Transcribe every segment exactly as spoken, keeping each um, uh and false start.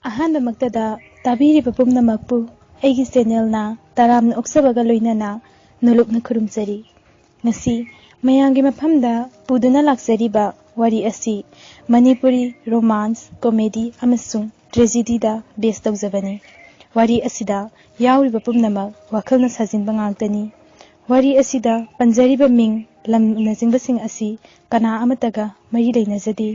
ꯑꯍꯥꯟꯕꯃꯛꯇꯗ ꯇꯥꯕꯤꯔꯤꯕ ꯄꯨꯝꯅꯃꯛꯄꯨ ꯑꯩꯒꯤ ꯆꯦꯅꯦꯜꯅ ꯇꯔꯥꯝꯅ ꯑꯣꯛꯆꯕꯒ ꯂꯣꯏꯅꯅ ꯅꯣꯂꯨꯛꯅ ꯈꯨꯔꯨꯝꯖꯔꯤ꯫ ꯉꯁꯤ ꯃꯌꯥꯝꯒꯤ ꯃꯐꯝꯗ ꯄꯨꯗꯨꯅ ꯂꯥꯛꯆꯔꯤꯕ ꯋꯥꯔꯤ ꯑꯁꯤ ꯃꯅꯤꯄꯨꯔꯤ ꯔꯣꯃꯥꯟꯁ, ꯀꯣꯃꯦꯗꯤ ꯑꯃꯁꯨꯡ ꯇ꯭ꯔꯦꯖꯤꯗꯤꯗ ꯕꯦꯁ ꯇꯧꯖꯕꯅꯤ꯫ ꯋꯥꯔꯤ ꯑꯁꯤꯗ ꯌꯥꯎꯔꯤꯕ ꯄꯨꯝꯅꯃꯛ ꯋꯥꯈꯜꯅ ꯁꯥꯖꯤꯟꯕ ꯉꯥꯛꯇꯅꯤ꯫ ꯋꯥꯔꯤ ꯑꯁꯤꯗ ꯄꯟꯖꯔꯤꯕ ꯃꯤꯡ, ꯂꯝꯅꯆꯤꯡꯕꯁꯤꯡ ꯑꯁꯤ ꯀꯅꯥ ꯑꯃꯠꯇꯒ ꯃꯔꯤ ꯂꯩꯅꯖꯗꯦ꯫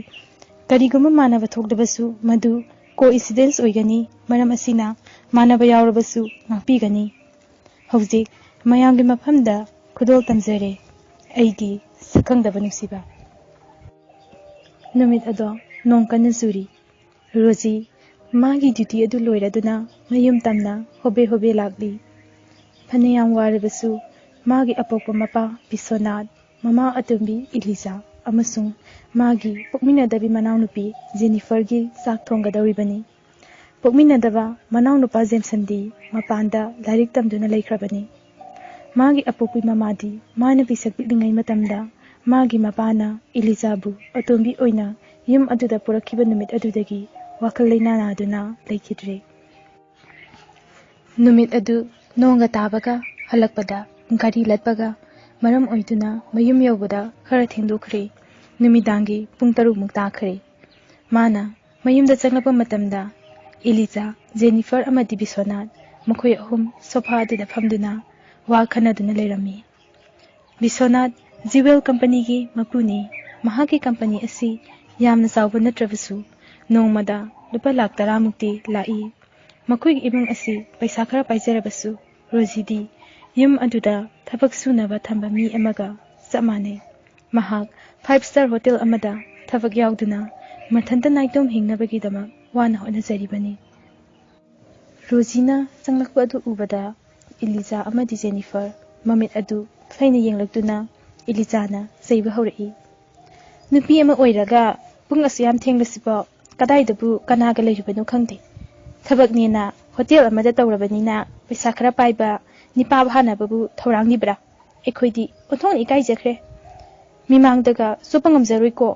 ꯀꯔꯤꯒꯨꯝꯕ ꯃꯥꯟꯅꯕ ꯊꯣꯛꯂꯕꯁꯨ ꯃꯗꯨ ꯀꯣ ꯏꯟꯁꯤꯗꯦꯟꯁ ꯑꯣꯏꯒꯅꯤ, ꯃꯔꯝ ꯑꯁꯤꯅ ꯃꯥꯟꯅꯕ ꯌꯥꯎꯔꯕꯁꯨ ꯉꯥꯛꯄꯤꯒꯅꯤ꯫ ꯍꯧꯖꯤꯛ ꯃꯌꯥꯝꯒꯤ ꯃꯐꯝꯗ ꯈꯨꯗꯣꯜ ꯇꯝꯖꯔꯦ, ꯑꯩꯒꯤ ꯁꯛꯈꯪꯗꯕ ꯅꯨꯡꯁꯤꯕ꯫ ꯅꯨꯃꯤꯠ ꯑꯗꯣ ꯅꯣꯡ ꯀꯟꯅ ꯆꯨꯔꯤ꯫ ꯔꯣꯖꯤ ꯃꯥꯒꯤ ꯗ꯭ꯌꯨꯇꯤ ꯑꯗꯨ ꯂꯣꯏꯔꯗꯨꯅ ꯃꯌꯨꯝ ꯇꯝꯅ ꯍꯣꯕꯦ ꯍꯣꯕꯦ ꯂꯥꯛꯂꯤ꯫ ꯐꯅꯌꯥꯝ ꯋꯥꯔꯕꯁꯨ ꯃꯥꯒꯤ ꯑꯄꯣꯛꯄ ꯃꯄꯥ ꯕꯤꯁ꯭ꯋꯅꯥꯊ, ꯃꯃꯥ ꯑꯇꯣꯝꯕꯤ ꯏꯂꯤꯖꯥ ꯑꯃꯁꯨꯡ ꯃꯥꯒꯤ ꯄꯣꯛꯃꯤꯟꯅꯗꯕꯤ ꯃꯅꯥꯎꯅꯨꯄꯤ ꯖꯦꯅꯤꯐꯔꯒꯤ ꯆꯥꯛ ꯊꯣꯡꯒꯗꯧꯔꯤꯕꯅꯤ꯫ ꯄꯣꯛꯃꯤꯟꯅꯗꯕ ꯃꯅꯥꯎꯅꯨꯄꯥ ꯖꯦꯝꯁꯟꯗꯤ ꯃꯄꯥꯟꯗ ꯂꯥꯏꯔꯤꯛ ꯇꯝꯗꯨꯅ ꯂꯩꯈ꯭ꯔꯕꯅꯤ꯫ ꯃꯥꯒꯤ ꯑꯄꯣꯛꯄꯤ ꯃꯃꯥꯗꯤ ꯃꯥꯅ ꯄꯤꯁꯛ ꯄꯤꯛꯂꯤꯉꯩ ꯃꯇꯝꯗ ꯃꯥꯒꯤ ꯃꯄꯥꯅ ꯏꯂꯤꯖꯥꯕꯨ ꯑꯇꯣꯝꯕꯤ ꯑꯣꯏꯅ ꯌꯨꯝ ꯑꯗꯨꯗ ꯄꯨꯔꯛꯈꯤꯕ ꯅꯨꯃꯤꯠ ꯑꯗꯨꯗꯒꯤ ꯋꯥꯈꯜ ꯂꯩꯅꯥ ꯅꯥꯗꯨꯅ ꯂꯩꯈꯤꯗ꯭ꯔꯦ꯫ ꯅꯨꯃꯤꯠ ꯑꯗꯨ ꯅꯣꯡꯒ ꯇꯥꯕꯒ ꯍꯜꯂꯛꯄꯗ ꯒꯥꯔꯤ ꯂꯠꯄꯒ ꯃꯔꯝ ꯑꯣꯏꯗꯨꯅ ꯃꯌꯨꯝ ꯌꯧꯕꯗ ꯈꯔ ꯊꯦꯡꯗꯣꯛꯈ꯭ꯔꯦ꯫ ꯅꯨꯃꯤꯗꯥꯡꯒꯤ ꯄꯨꯡ ꯇꯔꯨꯛꯃꯨꯛ ꯇꯥꯈ꯭ꯔꯦ꯫ ꯃꯥꯅ ꯃꯌꯨꯝꯗ ꯆꯪꯂꯛꯄ ꯃꯇꯝꯗ ꯏꯂꯤꯖꯥ, ꯖꯦꯅꯤꯐꯔ ꯑꯃꯗꯤ ꯕꯤꯁ꯭ꯋꯅꯥꯊ ꯃꯈꯣꯏ ꯑꯍꯨꯝ ꯁꯣꯐꯥ ꯑꯗꯨꯗ ꯐꯝꯗꯨꯅ ꯋꯥ ꯈꯟꯅꯗꯨꯅ ꯂꯩꯔꯝꯃꯤ꯫ ꯕꯤꯁ꯭ꯋꯅꯥꯊ ꯖꯤꯋꯦꯜ ꯀꯝꯄꯅꯤꯒꯤ ꯃꯄꯨꯅꯤ꯫ ꯃꯍꯥꯛꯀꯤ ꯀꯝꯄꯅꯤ ꯑꯁꯤ ꯌꯥꯝꯅ ꯆꯥꯎꯕ ꯅꯠꯇ꯭ꯔꯕꯁꯨ ꯅꯣꯡꯃꯗ ꯂꯨꯄꯥ ꯂꯥꯈ ꯇꯔꯥꯃꯨꯛꯇꯤ ꯂꯥꯛꯏ꯫ ꯃꯈꯣꯏꯒꯤ ꯏꯃꯨꯡ ꯑꯁꯤ ꯄꯩꯁꯥ ꯈꯔ ꯄꯥꯏꯖꯔꯕꯁꯨ ꯔꯣꯖꯤꯗꯤ ꯌꯨꯝ ꯑꯗꯨꯗ ꯊꯕꯛ ꯁꯨꯅꯕ ꯊꯝꯕ ꯃꯤ ꯑꯃꯒ ꯆꯞ ꯃꯥꯟꯅꯩ꯫ ꯃꯍꯥꯛ ꯐꯥꯏꯚ ꯁ꯭ꯇꯥꯔ ꯍꯣꯇꯦꯜ ꯑꯃꯗ ꯊꯕꯛ ꯌꯥꯎꯗꯨꯅ ꯃꯊꯟꯇ ꯅꯥꯏꯇꯣꯝ ꯍꯤꯡꯅꯕꯒꯤꯗꯃꯛ ꯋꯥꯅ ꯍꯣꯠꯅꯖꯔꯤꯕꯅꯤ꯫ ꯔꯣꯖꯤꯅ ꯆꯪꯂꯛꯄ ꯑꯗꯨ ꯎꯕꯗ ꯏꯂꯤꯖꯥ ꯑꯃꯗꯤ ꯖꯦꯅꯤꯐꯔ ꯃꯃꯤꯠ ꯑꯗꯨ ꯐꯩꯅ ꯌꯦꯡꯂꯛꯇꯨꯅ ꯏꯂꯤꯖꯥꯅ ꯆꯩꯕ ꯍꯧꯔꯛꯏ꯫ "ꯅꯨꯄꯤ ꯑꯃ ꯑꯣꯏꯔꯒ ꯄꯨꯡ ꯑꯁꯨꯛ ꯌꯥꯝ ꯊꯦꯡꯂꯁꯤꯐꯥꯎ ꯀꯗꯥꯏꯗꯕꯨ ꯀꯅꯥꯒ ꯂꯩꯔꯤꯕꯅꯣ ꯈꯪꯗꯦ꯫ ꯊꯕꯛꯅꯦꯅ ꯍꯣꯇꯦꯜ ꯑꯃꯗ ꯇꯧꯔꯕꯅꯤꯅ ꯄꯩꯁꯥ ꯈꯔ ꯄꯥꯏꯕ ꯅꯤꯄꯥ ꯍꯥꯟꯅꯕꯕꯨ ꯊꯧꯔꯥꯡꯂꯤꯕ꯭ꯔꯥ? ꯑꯩꯈꯣꯏꯗꯤ ꯑꯣꯟꯊꯣꯛꯅ ꯏꯀꯥꯏꯖꯈ꯭ꯔꯦ꯫ ꯃꯤꯃꯥꯡꯗꯒ ꯆꯣꯞꯄ ꯉꯝꯖꯔꯣꯏꯀꯣ꯫"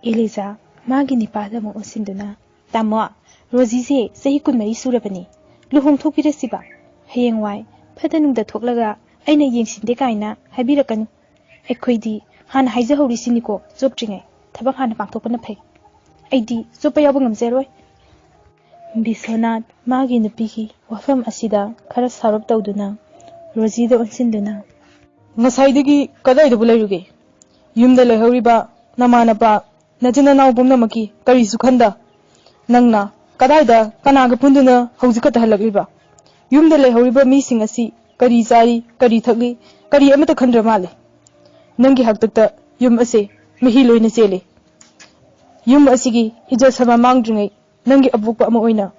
ꯏꯂꯤꯖꯥ ꯃꯥꯒꯤ ꯅꯤꯄꯥꯗ ꯑꯃꯨꯛ ꯑꯣꯟꯁꯤꯟꯗꯨꯅ, ꯇꯥꯃꯣ, ꯔꯣꯖꯤꯁꯦ ꯆꯍꯤ ꯀꯨꯟꯃꯔꯤ ꯁꯨꯔꯕꯅꯤ꯫ ꯂꯨꯍꯣꯡꯊꯣꯛꯄꯤꯔꯁꯤꯕ꯫ ꯍꯌꯦꯡꯋꯥꯏ ꯐꯠꯇ ꯅꯨꯡꯗ ꯊꯣꯛꯂꯒ ꯑꯩꯅ ꯌꯦꯡꯁꯤꯟꯗꯦ ꯀꯥꯏꯅ ꯍꯥꯏꯕꯤꯔꯛꯀꯅꯨ꯫ ꯑꯩꯈꯣꯏꯗꯤ ꯍꯥꯟꯅ ꯍꯥꯏꯖꯍꯧꯔꯤꯁꯤꯅꯤꯀꯣ, ꯆꯣꯞꯇ꯭ꯔꯤꯉꯩ ꯊꯕꯛ ꯍꯥꯟꯅ ꯄꯥꯡꯊꯣꯛꯄꯅ ꯐꯩ꯫ ꯑꯩꯗꯤ ꯆꯣꯞꯄ ꯌꯥꯎꯕ ꯉꯝꯖꯔꯣꯏ꯫ ꯕꯤꯁ꯭ꯋꯅꯥꯊ ꯃꯥꯒꯤ ꯅꯨꯄꯤꯒꯤ ꯋꯥꯐꯝ ꯑꯁꯤꯗ ꯈꯔ ꯁꯥꯎꯔꯞ ꯇꯧꯗꯨꯅ ꯔꯣꯖꯤꯗ ꯑꯣꯟꯁꯤꯟꯗꯨꯅ, "ꯉꯁꯥꯏꯗꯒꯤ ꯀꯗꯥꯏꯗꯕꯨ ꯂꯩꯔꯨꯒꯦ? ꯌꯨꯝꯗ ꯂꯩꯍꯧꯔꯤꯕ ꯅꯃꯥ ꯅꯄꯥ, ꯅꯆꯤꯟ ꯅꯅꯥꯎ ꯄꯨꯝꯅꯃꯛꯀꯤ ꯀꯔꯤꯁꯨ ꯈꯟꯗ, ꯅꯪꯅ ꯀꯗꯥꯏꯗ ꯀꯅꯥꯒ ꯄꯨꯟꯗꯨꯅ ꯍꯧꯖꯤꯛ ꯈꯛꯇ ꯍꯜꯂꯛꯂꯤꯕ? ꯌꯨꯝꯗ ꯂꯩꯍꯧꯔꯤꯕ ꯃꯤꯁꯤꯡ ꯑꯁꯤ ꯀꯔꯤ ꯆꯥꯔꯤ, ꯀꯔꯤ ꯊꯛꯂꯤ, ꯀꯔꯤ ꯑꯃꯠꯇ ꯈꯟꯗ꯭ꯔ ꯃꯥꯜꯂꯦ꯫ ꯅꯪꯒꯤ ꯍꯥꯛꯇꯛꯇ ꯌꯨꯝ ꯑꯁꯦ ꯃꯍꯤ ꯂꯣꯏꯅ ꯆꯦꯜꯂꯤ꯫ ꯌꯨꯝ ꯑꯁꯤꯒꯤ ꯏꯖꯠ ꯁꯃꯥꯟ ꯃꯥꯡꯗ꯭ꯔꯤꯉꯩ ꯅꯪꯒꯤ ꯑꯄꯣꯛꯄ ꯑꯃ ꯑꯣꯏꯅ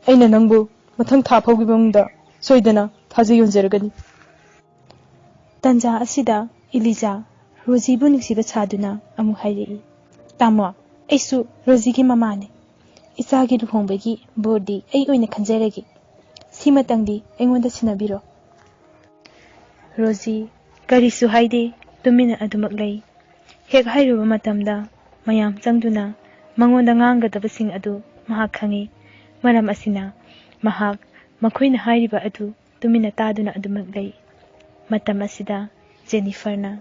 ꯑꯩꯅ ꯅꯪꯕꯨ ꯃꯊꯪ ꯊꯥ ꯐꯥꯎꯒꯤ ꯃꯅꯨꯡꯗ ꯁꯣꯏꯗꯅ ꯊꯥꯖ ꯌꯣꯟꯖꯔꯒꯅꯤ"꯫ ꯇꯟꯖꯥ ꯑꯁꯤꯗ ꯏꯂꯤꯖꯥ ꯔꯣꯖꯤꯕꯨ ꯅꯨꯡꯁꯤꯕ ꯁꯥꯗꯨꯅ ꯑꯃꯨꯛ ꯍꯥꯏꯔꯛꯏ, "ꯇꯥꯃꯣ, ꯑꯩꯁꯨ ꯔꯣꯖꯤꯒꯤ ꯃꯃꯥꯅꯤ꯫ ꯏꯆꯥꯒꯤ ꯂꯨꯍꯣꯡꯕꯒꯤ ꯕꯣꯔꯗꯤ ꯑꯩ ꯑꯣꯏꯅ ꯈꯟꯖꯔꯒꯦ꯫ ꯁꯤꯃꯇꯪꯗꯤ ꯑꯩꯉꯣꯟꯗ ꯁꯤꯟꯅꯕꯤꯔꯣ"꯫ ꯔꯣꯖꯤ ꯀꯔꯤꯁꯨ ꯍꯥꯏꯗꯦ, ꯇꯨꯃꯤꯟꯅ ꯑꯗꯨꯃꯛ ꯂꯩ꯫ ꯍꯦꯛ ꯍꯥꯏꯔꯨꯕ ꯃꯇꯝꯗ ꯃꯌꯥꯝ ꯆꯪꯗꯨꯅ ꯃꯉꯣꯟꯗ ꯉꯥꯡꯒꯗꯕꯁꯤꯡ ꯑꯗꯨ ꯃꯍꯥꯛ ꯈꯪꯏ꯫ ꯃꯔꯝ ꯑꯁꯤꯅ ꯃꯍꯥꯛ ꯃꯈꯣꯏꯅ ꯍꯥꯏꯔꯤꯕ ꯑꯗꯨ ꯇꯨꯃꯤꯟꯅ ꯇꯥꯗꯨꯅ ꯑꯗꯨꯃꯛ ꯂꯩ꯫ ꯃꯇꯝ ꯑꯁꯤꯗ ꯖꯦꯅꯤꯐꯔꯅ,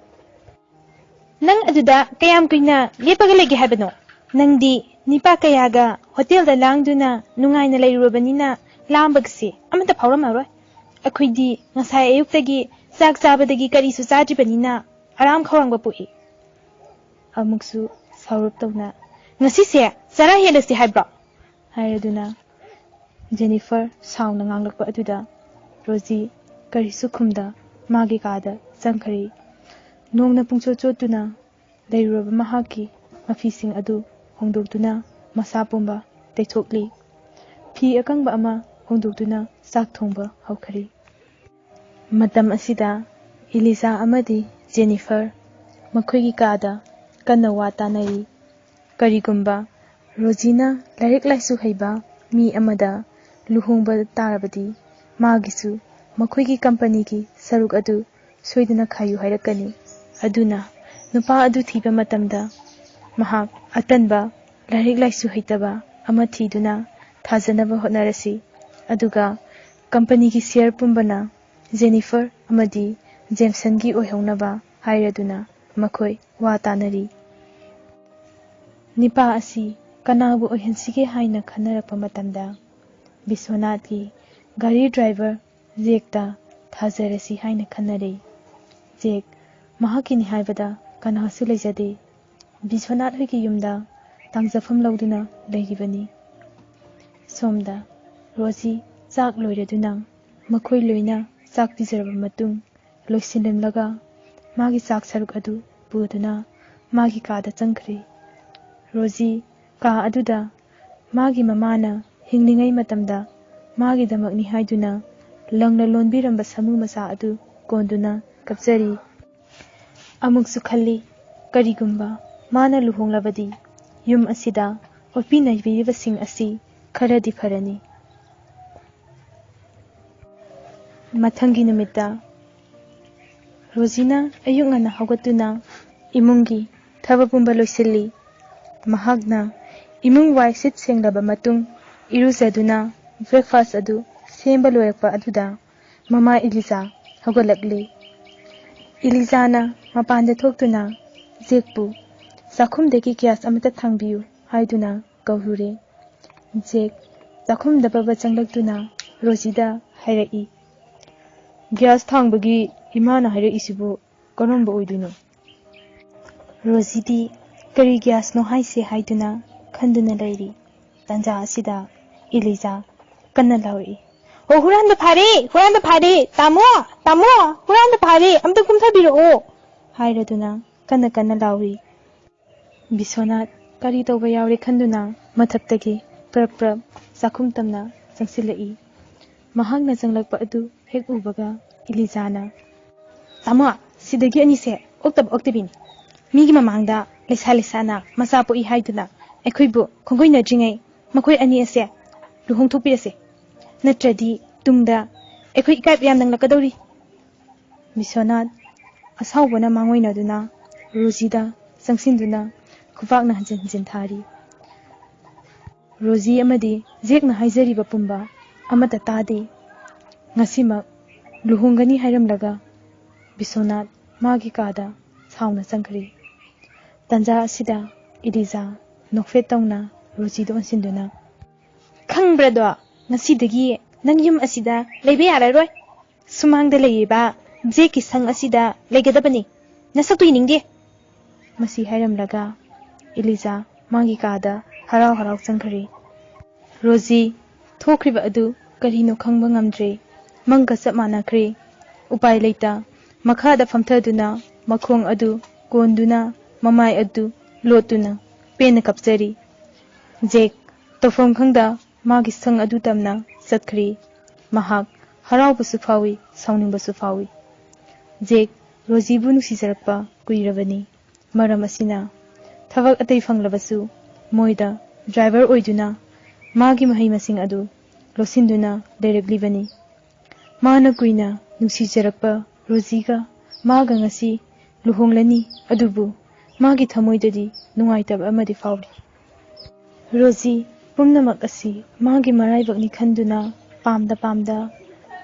"ꯅꯪ ꯑꯗꯨꯗ ꯀꯌꯥꯝ ꯀꯨꯏꯅ ꯂꯦꯞꯄꯒ ꯂꯩꯒꯦ ꯍꯥꯏꯕꯅꯣ? ꯅꯪꯗꯤ ꯅꯤꯄꯥ ꯀꯌꯥꯒ ꯍꯣꯇꯦꯜꯗ ꯂꯥꯡꯗꯨꯅ ꯅꯨꯡꯉꯥꯏꯅ ꯂꯩꯔꯨꯔꯕꯅꯤꯅ ꯂꯥꯝꯕꯒꯁꯦ ꯑꯃꯠꯇ ꯐꯥꯎꯔꯝꯃꯔꯣꯏ꯫ ꯑꯩꯈꯣꯏꯗꯤ ꯉꯁꯥꯏ ꯑꯌꯨꯛꯇꯒꯤ ꯆꯥꯛ ꯆꯥꯕꯗꯒꯤ ꯀꯔꯤꯁꯨ ꯆꯥꯗ꯭ꯔꯤꯕꯅꯤꯅ ꯑꯔꯥꯝ ꯈꯧꯔꯥꯡꯕ ꯄꯣꯛꯏ"꯫ ꯑꯃꯨꯛꯁꯨ ꯁꯥꯎꯔꯞ ꯇꯧꯅ, "ꯉꯁꯤꯁꯦ ꯆꯔꯥ ꯍꯦꯜꯂꯁꯤ ꯍꯥꯏꯕ꯭ꯔꯣ?" ꯍꯥꯏꯔꯗꯨꯅ ꯖꯦꯅꯤꯐꯔ ꯁꯥꯎꯅ ꯉꯥꯡꯂꯛꯄ ꯑꯗꯨꯗ ꯔꯣꯖꯤ ꯀꯔꯤꯁꯨ ꯈꯨꯝꯗ ꯃꯥꯒꯤ ꯀꯥꯗ ꯆꯪꯈ꯭ꯔꯦ꯫ ꯅꯣꯡꯅ ꯄꯨꯡꯆꯣꯠ ꯆꯣꯠꯇꯨꯅ ꯂꯩꯔꯨꯔꯕ ꯃꯍꯥꯛꯀꯤ ꯃꯐꯤꯁꯤꯡ ꯑꯗꯨ ꯍꯣꯡꯗꯣꯛꯇꯨꯅ ꯃꯁꯥ ꯄꯨꯝꯕ ꯇꯩꯊꯣꯛꯂꯤ꯫ ꯐꯤ ꯑꯀꯪꯕ ꯑꯃ ꯍꯣꯡꯗꯣꯛꯇꯨꯅ ꯆꯥꯛ ꯊꯣꯡꯕ ꯍꯧꯈ꯭ꯔꯦ꯫ ꯃꯇꯝ ꯑꯁꯤꯗ ꯏꯂꯤꯖꯥ ꯑꯃꯗꯤ ꯖꯦꯅꯤꯐꯔ ꯃꯈꯣꯏꯒꯤ ꯀꯥꯗ ꯀꯟꯅ ꯋꯥ ꯇꯥꯅꯔꯤ꯫ ꯀꯔꯤꯒꯨꯝꯕ ꯔꯣꯖꯤꯅ ꯂꯥꯏꯔꯤꯛ ꯂꯥꯏꯁꯨ ꯍꯩꯕ ꯃꯤ ꯑꯃꯗ ꯂꯨꯍꯣꯡꯕ ꯇꯥꯔꯕꯗꯤ ꯃꯥꯒꯤꯁꯨ ꯃꯈꯣꯏꯒꯤ ꯀꯝꯄꯅꯤꯒꯤ ꯁꯔꯨꯛ ꯑꯗꯨ ꯁꯣꯏꯗꯅ ꯈꯥꯏꯌꯨ ꯍꯥꯏꯔꯛꯀꯅꯤ꯫ ꯑꯗꯨꯅ ꯅꯨꯄꯥ ꯑꯗꯨ ꯊꯤꯕ ꯃꯇꯝꯗ ꯃꯍꯥꯛ ꯑꯇꯟꯕ, ꯂꯥꯏꯔꯤꯛ ꯂꯥꯏꯁꯨ ꯍꯩꯇꯕ, ꯑꯃ ꯊꯤꯗꯨꯅ ꯊꯥꯖꯅꯕ ꯍꯣꯠꯅꯔꯁꯤ꯫ ꯑꯗꯨꯒ ꯀꯝꯄꯅꯤꯒꯤ ꯁꯤꯌꯔ ꯄꯨꯝꯕꯅ ꯖꯦꯅꯤꯐꯔ ꯑꯃꯗꯤ ꯖꯦꯝꯁꯟꯒꯤ ꯑꯣꯏꯍꯧꯅꯕ ꯍꯥꯏꯔꯗꯨꯅ ꯃꯈꯣꯏ ꯋꯥ ꯇꯥꯅꯔꯤ꯫ ꯅꯤꯄꯥ ꯑꯁꯤ ꯀꯅꯥꯕꯨ ꯑꯣꯏꯍꯟꯁꯤꯒꯦ ꯍꯥꯏꯅ ꯈꯟꯅꯔꯛꯄ ꯃꯇꯝꯗ, ꯕꯤꯁ꯭ꯋꯅꯥꯊꯀꯤ ꯒꯥꯔꯤ ꯗ꯭ꯔꯥꯏꯚꯔ ꯖꯦꯛꯇ ꯊꯥꯖꯔꯁꯤ ꯍꯥꯏꯅ ꯈꯟꯅꯔꯦ꯫ ꯖꯦꯛ ꯃꯍꯥꯛꯀꯤꯅꯤ ꯍꯥꯏꯕꯗ ꯀꯅꯥꯁꯨ ꯂꯩꯖꯗꯦ꯫ ꯕꯤꯁ꯭ꯋꯅꯥꯊ ꯍꯣꯏꯒꯤ ꯌꯨꯝꯗ ꯇꯥꯡꯖꯐꯝ ꯂꯧꯗꯨꯅ ꯂꯩꯔꯤꯕꯅꯤ꯫ ꯁꯣꯝꯗ ꯔꯣꯖꯤ ꯆꯥꯛ ꯂꯣꯏꯔꯗꯨꯅ ꯃꯈꯣꯏ ꯂꯣꯏꯅ ꯆꯥꯛ ꯄꯤꯖꯔꯕ ꯃꯇꯨꯡ ꯂꯣꯏꯁꯤꯜꯂꯝꯂꯒ ꯃꯥꯒꯤ ꯆꯥꯛ ꯁꯔꯨꯛ ꯑꯗꯨ ꯄꯨꯗꯨꯅ ꯃꯥꯒꯤ ꯀꯥꯗ ꯆꯪꯈ꯭ꯔꯦ꯫ ꯔꯣꯖꯤ ꯀꯥ ꯑꯗꯨꯗ ꯃꯥꯒꯤ ꯃꯃꯥꯅ ꯍꯤꯡꯂꯤꯉꯩ ꯃꯇꯝꯗ ꯃꯥꯒꯤꯗꯃꯛꯅꯤ ꯍꯥꯏꯗꯨꯅ ꯂꯪꯅ ꯂꯣꯟꯕꯤꯔꯝꯕ ꯁꯥꯃꯨ ꯃꯆꯥ ꯑꯗꯨ ꯀꯣꯟꯗꯨꯅ ꯀꯞꯆꯔꯤ꯫ ꯑꯃꯨꯛꯁꯨ ꯈꯜꯂꯤ, ꯀꯔꯤꯒꯨꯝꯕ ꯃꯥꯅ ꯂꯨꯍꯣꯡꯂꯕꯗꯤ ꯌꯨꯝ ꯑꯁꯤꯗ ꯑꯣꯠꯄꯤ ꯅꯩꯕꯤꯔꯤꯕꯁꯤꯡ ꯑꯁꯤ ꯈꯔꯗꯤ ꯐꯔꯅꯤ꯫ ꯃꯊꯪꯒꯤ ꯅꯨꯃꯤꯠꯇ ꯔꯣꯖꯤꯅ ꯑꯌꯨꯛ ꯉꯟꯅ ꯍꯧꯒꯠꯇꯨꯅ ꯏꯃꯨꯡꯒꯤ ꯊꯕꯛ ꯄꯨꯝꯕ ꯂꯣꯏꯁꯤꯜꯂꯤ꯫ ꯃꯍꯥꯛꯅ ꯏꯃꯨꯡ ꯋꯥꯏ ꯁꯤꯠ ꯁꯦꯡꯂꯕ ꯃꯇꯨꯡ ꯏꯔꯨꯖꯗꯨꯅ breakfast ꯑꯗꯨ ꯁꯦꯝꯕ ꯂꯣꯏꯔꯛꯄ ꯑꯗꯨꯗ ꯃꯃꯥ ꯏꯂꯤꯖꯥ ꯍꯧꯒꯠꯂꯛꯂꯤ꯫ ꯏꯂꯤꯖꯥꯅ ꯃꯄꯥꯟꯗ ꯊꯣꯛꯇꯨꯅ ꯖꯦꯛꯄꯨ ꯆꯥꯛꯈꯨꯝꯗꯒꯤ gas ꯑꯃꯇ ꯊꯥꯡꯕꯤꯌꯨ ꯍꯥꯏꯗꯨꯅ ꯀꯧꯔꯨꯔꯦ꯫ ꯖꯦꯛ ꯆꯥꯛꯈꯨꯝꯗ ꯕꯕ ꯆꯪꯂꯛꯇꯨꯅ ꯔꯣꯖꯤꯗ ꯍꯥꯏꯔꯛꯏ, "Gas ꯊꯥꯡꯕꯒꯤ ꯏꯃꯥꯅ ꯍꯥꯏꯔꯛꯏꯁꯤꯕꯨ ꯀꯔꯝꯕ ꯑꯣꯏꯗꯣꯏꯅꯣ?" ꯔꯣꯖꯤꯗꯤ ꯀꯔꯤ gasꯅꯣ ꯍꯥꯏꯁꯦ ꯍꯥꯏꯗꯨꯅ ꯈꯟꯗꯨꯅ ꯂꯩꯔꯤ꯫ ꯇꯥꯟꯖꯥ ꯑꯁꯤꯗ ꯏꯂꯤꯖꯥ ꯀꯟꯅ ꯂꯥꯎꯔꯛꯏ, "ꯑꯣ, ꯍꯨꯔꯥꯟꯕ ꯐꯥꯔꯦ! ꯍꯨꯔꯥꯟꯕ ꯐꯥꯔꯦ! ꯇꯥꯃꯣ! ꯇꯥꯃꯣ! ꯍꯨꯔꯥꯟꯕ ꯐꯥꯔꯦ! ꯑꯝꯇ ꯀꯨꯝꯊꯕꯤꯔꯛꯑꯣ!" ꯍꯥꯏꯔꯗꯨꯅ ꯀꯟꯅ ꯀꯟꯅ ꯂꯥꯎꯔꯤ꯫ ꯕꯤꯁ꯭ꯋꯅꯥꯊ ꯀꯔꯤ ꯇꯧꯕ ꯌꯥꯎꯔꯦ ꯈꯟꯗꯨꯅ ꯃꯊꯛꯇꯒꯤ ꯄ꯭ꯔꯞ ꯄ꯭ꯔꯞ ꯆꯥꯛꯈꯨꯝ ꯇꯝꯅ ꯆꯪꯁꯤꯜꯂꯛꯏ꯫ ꯃꯍꯥꯛꯅ ꯆꯪꯂꯛꯄ ꯑꯗꯨ ꯍꯦꯛ ꯎꯕꯒ ꯏꯂꯤꯖꯥꯅ, "ꯇꯥꯃꯣ, ꯁꯤꯗꯒꯤ ꯑꯅꯤꯁꯦ ꯑꯣꯛꯇꯕ ꯑꯣꯛꯇꯕꯤꯅꯤ꯫ ꯃꯤꯒꯤ ꯃꯃꯥꯡꯗ ꯂꯩꯁꯥ ꯂꯩꯁꯥꯅ ꯃꯆꯥ ꯄꯣꯛꯏ ꯍꯥꯏꯗꯨꯅ ꯑꯩꯈꯣꯏꯕꯨ ꯈꯣꯡꯒꯣꯏꯅꯗ꯭ꯔꯤꯉꯩ ꯃꯈꯣꯏ ꯑꯅꯤ ꯑꯁꯦ ꯂꯨꯍꯣꯡꯊꯣꯛꯄꯤꯔꯁꯦ꯫ ꯅꯠꯇ꯭ꯔꯗꯤ ꯇꯨꯡꯗ ꯑꯩꯈꯣꯏ ꯏꯀꯥꯏꯕ ꯌꯥꯝ ꯅꯪꯂꯛꯀꯗꯧꯔꯤ꯫" ꯕꯤꯁ꯭ꯋꯅꯥꯊ ꯑꯁꯥꯎꯕꯅ ꯃꯥꯡꯑꯣꯏꯅꯗꯨꯅ ꯔꯣꯖꯤꯗ ꯆꯪꯁꯤꯟꯗꯨꯅ ꯈꯨꯕꯥꯛꯅ ꯍꯟꯖꯤꯟ ꯍꯟꯖꯤꯟ ꯊꯥꯔꯤ꯫ ꯔꯣꯖꯤ ꯑꯃꯗꯤ ꯖꯦꯛꯅ ꯍꯥꯏꯖꯔꯤꯕ ꯄꯨꯝꯕ ꯑꯃꯠꯇ ꯇꯥꯗꯦ꯫ ꯉꯁꯤꯃꯛ ꯂꯨꯍꯣꯡꯒꯅꯤ ꯍꯥꯏꯔꯝꯂꯒ ꯕꯤꯁ꯭ꯋꯅꯥꯊ ꯃꯥꯒꯤ ꯀꯥꯗ ꯁꯥꯎꯅ ꯆꯪꯈ꯭ꯔꯤ꯫ ꯇꯥꯟꯖꯥ ꯑꯁꯤꯗ ꯏꯂꯤꯖꯥ ꯅꯣꯛꯐꯦꯠ ꯇꯧꯅ ꯔꯣꯖꯤꯗ ꯑꯣꯟꯁꯤꯟꯗꯨꯅ, "ꯈꯪꯕ꯭ꯔꯗꯣ, ꯉꯁꯤꯗꯒꯤ ꯅꯪ ꯌꯨꯝ ꯑꯁꯤꯗ ꯂꯩꯕ ꯌꯥꯔꯔꯣꯏ꯫ ꯁꯨꯃꯥꯡꯗ ꯂꯩꯔꯤꯕ ꯖꯦꯛꯀꯤ ꯁꯪ ꯑꯁꯤꯗ ꯂꯩꯒꯗꯕꯅꯤ꯫ ꯅꯁꯛꯇꯨ ꯌꯦꯡꯅꯤꯡꯗꯦ꯫" ꯃꯁꯤ ꯍꯥꯏꯔꯝꯂꯒ ꯏꯂꯤꯖꯥ ꯃꯥꯒꯤ ꯀꯥꯗ ꯍꯔꯥꯎ ꯍꯔꯥꯎ ꯆꯪꯈ꯭ꯔꯤ꯫ ꯔꯣꯖꯤ ꯊꯣꯛꯈ꯭ꯔꯤꯕ ꯑꯗꯨ ꯀꯔꯤꯅꯣ ꯈꯪꯕ ꯉꯝꯗ꯭ꯔꯦ꯫ ꯃꯪꯒ ꯆꯞ ꯃꯥꯟꯅꯈ꯭ꯔꯦ꯫ ꯎꯄꯥꯏ ꯂꯩꯇ ꯃꯈꯥꯗ ꯐꯝꯊꯗꯨꯅ ꯃꯈꯣꯡ ꯑꯗꯨ ꯀꯣꯟꯗꯨꯅ ꯃꯃꯥꯏ ꯑꯗꯨ ꯂꯣꯠꯇꯨꯅ ꯄꯦꯟꯅ ꯀꯞꯆꯔꯤ꯫ ꯖꯦꯛ ꯇꯧꯐꯝ ꯈꯪꯗ ꯃꯥꯒꯤ ꯁꯪ ꯑꯗꯨ ꯇꯝꯅ ꯆꯠꯈ꯭ꯔꯤ꯫ ꯃꯍꯥꯛ ꯍꯔꯥꯎꯕꯁꯨ ꯐꯥꯎꯏ, ꯁꯥꯎꯅꯤꯡꯕꯁꯨ ꯐꯥꯎꯏ꯫ ꯖꯦꯛ ꯔꯣꯖꯤꯕꯨ ꯅꯨꯡꯁꯤꯖꯔꯛꯄ ꯀꯨꯏꯔꯕꯅꯤ꯫ ꯃꯔꯝ ꯑꯁꯤꯅ ꯊꯕꯛ ꯑꯇꯩ ꯐꯪꯂꯕꯁꯨ ꯃꯣꯏꯗ ꯗ꯭ꯔꯥꯏꯚꯔ ꯑꯣꯏꯗꯨꯅ ꯃꯥꯒꯤ ꯃꯍꯩ ꯃꯁꯤꯡ ꯑꯗꯨ ꯂꯣꯠꯁꯤꯟꯗꯨꯅ ꯂꯩꯔꯛꯂꯤꯕꯅꯤ꯫ ꯃꯥꯅ ꯀꯨꯏꯅ ꯅꯨꯡꯁꯤꯖꯔꯛꯄ ꯔꯣꯖꯤꯒ ꯃꯥꯒ ꯉꯁꯤ ꯂꯨꯍꯣꯡꯂꯅꯤ, ꯑꯗꯨꯕꯨ ꯃꯥꯒꯤ ꯊꯃꯣꯏꯗꯗꯤ ꯅꯨꯡꯉꯥꯏꯇꯕ ꯑꯃꯗꯤ ꯐꯥꯎꯔꯤ꯫ ꯔꯣꯖꯤ ꯄꯨꯝꯅꯃꯛ ꯑꯁꯤ ꯃꯥꯒꯤ ꯃꯔꯥꯏꯕꯛꯅꯤ ꯈꯟꯗꯨꯅ ꯄꯥꯝꯗ ꯄꯥꯝꯗ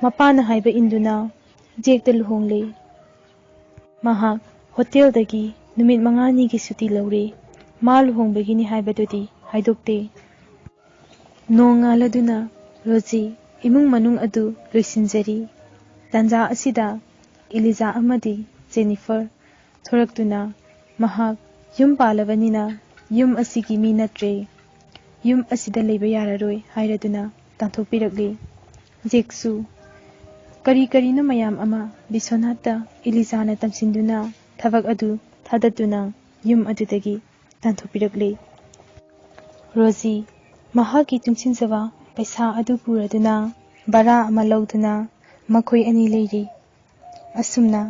ꯃꯄꯥꯅ ꯍꯥꯏꯕ ꯏꯟꯗꯨꯅ ꯖꯦꯛꯇ ꯂꯨꯍꯣꯡꯂꯦ꯫ ꯃꯍꯥꯛ ꯍꯣꯇꯦꯜꯗꯒꯤ ꯅꯨꯃꯤꯠ ꯃꯉꯥꯅꯤꯒꯤ ꯁꯨꯇꯤ ꯂꯧꯔꯦ꯫ ꯃꯥ ꯂꯨꯍꯣꯡꯕꯒꯤꯅꯤ ꯍꯥꯏꯕꯗꯨꯗꯤ ꯍꯥꯏꯗꯣꯛꯇꯦ꯫ ꯅꯣꯡꯉꯥꯜꯂꯗꯨꯅ ꯔꯣꯖꯤ ꯏꯃꯨꯡ ꯃꯅꯨꯡ ꯑꯗꯨ ꯂꯣꯏꯁꯤꯟꯖꯔꯤ꯫ ꯇꯥꯟꯖꯥ ꯑꯁꯤꯗ ꯏꯂꯤꯖꯥ ꯑꯃꯗꯤ ꯖꯦꯅꯤꯐꯔ ꯊꯣꯔꯛꯇꯨꯅ ꯃꯍꯥꯛ ꯌꯨꯝ ꯄꯥꯜꯂꯕꯅꯤꯅ ꯌꯨꯝ ꯑꯁꯤꯒꯤ ꯃꯤ ꯅꯠꯇ꯭ꯔꯦ, ꯌꯨꯝ ꯑꯁꯤꯗ ꯂꯩꯕ ꯌꯥꯔꯔꯣꯏ ꯍꯥꯏꯔꯗꯨꯅ ꯇꯥꯟꯊꯣꯛꯄꯤꯔꯛꯂꯤ꯫ ꯖꯦꯛꯁꯨ ꯀꯔꯤ ꯀꯔꯤꯅꯣ ꯃꯌꯥꯝ ꯑꯃ ꯕꯤꯁ꯭ꯋꯅꯥꯊꯇ ꯏꯂꯤꯖꯥꯅ ꯇꯝꯁꯤꯟꯗꯨꯅ ꯊꯕꯛ ꯑꯗꯨ ꯊꯥꯗꯠꯇꯨꯅ ꯌꯨꯝ ꯑꯗꯨꯗꯒꯤ ꯇꯥꯟꯊꯣꯛꯄꯤꯔꯛꯂꯤ꯫ ꯔꯣꯖꯤ ꯃꯍꯥꯛꯀꯤ ꯇꯨꯡꯁꯤꯟꯖꯕ ꯄꯩꯁꯥ ꯑꯗꯨ ꯄꯨꯔꯗꯨꯅ ꯚꯔꯥ ꯑꯃ ꯂꯧꯗꯨꯅ ꯃꯈꯣꯏ ꯑꯅꯤ ꯂꯩꯔꯤ꯫ ꯑꯁꯨꯝꯅ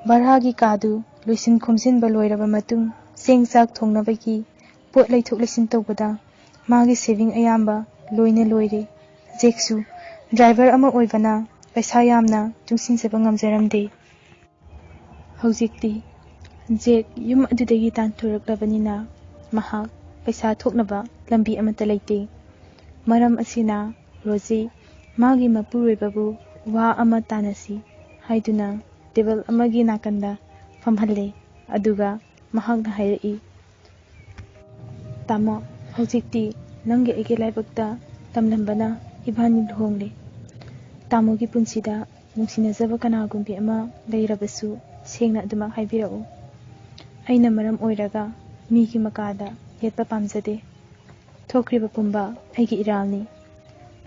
ꯚꯔꯥꯒꯤ ꯀꯥꯗꯨ ꯂꯣꯏꯁꯤꯟ ꯈꯣꯝꯖꯤꯟꯕ ꯂꯣꯏꯔꯕ ꯃꯇꯨꯡ ꯆꯦꯡ ꯆꯥꯛ ꯊꯣꯡꯅꯕꯒꯤ ꯄꯣꯠ ꯂꯩꯊꯣꯛ ꯂꯩꯁꯤꯟ ꯇꯧꯕꯗ ꯃꯥꯒꯤ ꯁꯦꯚꯤꯡ ꯑꯌꯥꯝꯕ ꯂꯣꯏꯅ ꯂꯣꯏꯔꯦ꯫ ꯖꯦꯛꯁꯨ ꯗ꯭ꯔꯥꯏꯚꯔ ꯑꯃ ꯑꯣꯏꯕꯅ ꯄꯩꯁꯥ ꯌꯥꯝꯅ ꯇꯨꯡꯁꯤꯟꯖꯕ ꯉꯝꯖꯔꯝꯗꯦ꯫ ꯍꯧꯖꯤꯛꯇꯤ ꯖꯦꯛ ꯌꯨꯝ ꯑꯗꯨꯗꯒꯤ ꯇꯥꯟꯊꯣꯔꯛꯂꯕꯅꯤꯅ ꯃꯍꯥꯛ ꯄꯩꯁꯥ ꯊꯣꯛꯅꯕ ꯂꯝꯕꯤ ꯑꯃꯠꯇ ꯂꯩꯇꯦ꯫ ꯃꯔꯝ ꯑꯁꯤꯅ ꯔꯣꯖꯤ ꯃꯥꯒꯤ ꯃꯄꯨꯔꯣꯏꯕꯕꯨ ꯋꯥ ꯑꯃ ꯇꯥꯟꯅꯁꯤ ꯍꯥꯏꯗꯨꯅ ꯇꯦꯕꯜ ꯑꯃꯒꯤ ꯅꯥꯀꯟꯗ ꯐꯝꯍꯜꯂꯦ꯫ ꯑꯗꯨꯒ ꯃꯍꯥꯛꯅ ꯍꯥꯏꯔꯛꯏ, "ꯇꯥꯃꯣ, ꯍꯧꯖꯤꯛꯇꯤ ꯅꯪꯒꯤ ꯑꯩꯒꯤ ꯂꯥꯏꯕꯛꯇ ꯇꯝꯂꯝꯕꯅ ꯏꯕꯥꯅꯤ ꯂꯨꯍꯣꯡꯂꯦ꯫ ꯇꯥꯃꯣꯒꯤ ꯄꯨꯟꯁꯤꯗ ꯅꯨꯡꯁꯤꯅꯖꯕ ꯀꯅꯥꯒꯨꯝꯕꯤ ꯑꯃ ꯂꯩꯔꯕꯁꯨ ꯁꯦꯡꯅ ꯑꯗꯨꯃꯛ ꯍꯥꯏꯕꯤꯔꯛꯎ꯫ ꯑꯩꯅ ꯃꯔꯝ ꯑꯣꯏꯔꯒ ꯃꯤꯒꯤ ꯃꯀꯥꯗ ꯌꯦꯠꯄ ꯄꯥꯝꯖꯗꯦ꯫ ꯊꯣꯛꯈ꯭ꯔꯤꯕ ꯄꯨꯝꯕ ꯑꯩꯒꯤ ꯏꯔꯥꯜꯅꯤ꯫